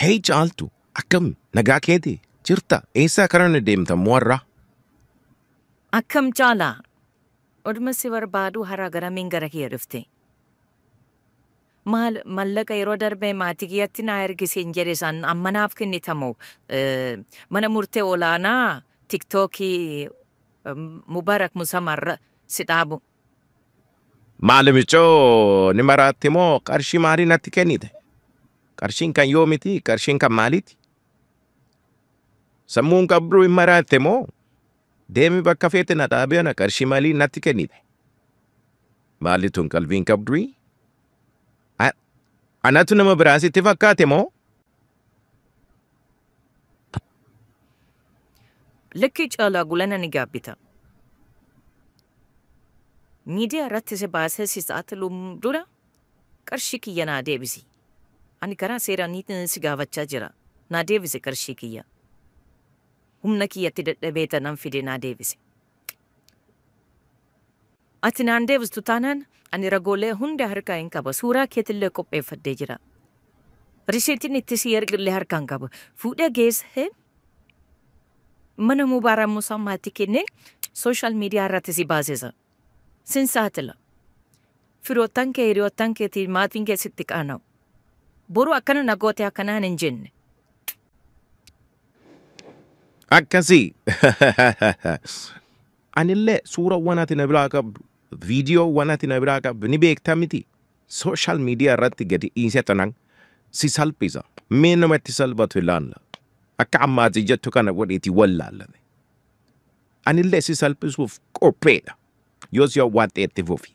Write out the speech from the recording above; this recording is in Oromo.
Hey Caaltu, akkam nagaa keeti? Jirta? Eessaa karana deemta mo'arraa? Akkam Caalaa? Oduma si barbaadu hara garamiin gara kee dhufte. Maal mallaqa yeroo darbe maatii kiyyatti naa ergisiin jedhe san amma naaf kennitamu mana murtee olaanaa tiktookii Mubarak Musamarra si dhaabu. Maali micoo ni maraatti moo qarshii maalii natti kennite? Qarshiin kan yoomiti? Qarshiin kan maaliiti? Sammuun qabduu hin maraatte moo? Deemi bakka feete na dhaabee ana qarshii maalii natti kennite? Maali tun qalbiin qabduu? Anatu nama biraa sitti fakkaate moo? Lakkii Caalaa gulana ni gaabbita. Miidiyaa irratti si baasee si saaxiluun dura qarshii kiyya naa deebisi. Ani karaa seeraaniitiin si gaafachaa jira. Naa deebisi qarshii kiyya. Humna kiyyatti dadhabee tanan fide naa deebisi. Ati naan deebistu taanaan ani ragoolee hunda harkaa hin qaba. Suuraa keetillee qopheeffadhee jira. Risiitiin itti si ergillee harkaan qaba. Fuudhee geessee mana Mubaarak Musammaatti kennee sooshaal miidiyaa irratti si baasisa. Sin saaxila. Firoottan kee hiriyoottan keetii maatiin kee sitti qaana'u. Boru akkana na goote akkanaan hin jenne. Akkasii. Anillee suurawwan ati na biraa qabdu, viidiyoowwan ati na biraa qabdu ni beekta miti. Sooshaal miidiyaa irratti gadi dhiisee tanan si salphisa. Mee namatti salphatu ilaalla. Akka ammaati jettu kana godheeti wallaallame. Anillee si salphisuuf qopheedha. Yoos yoo waan ta'etti fufi.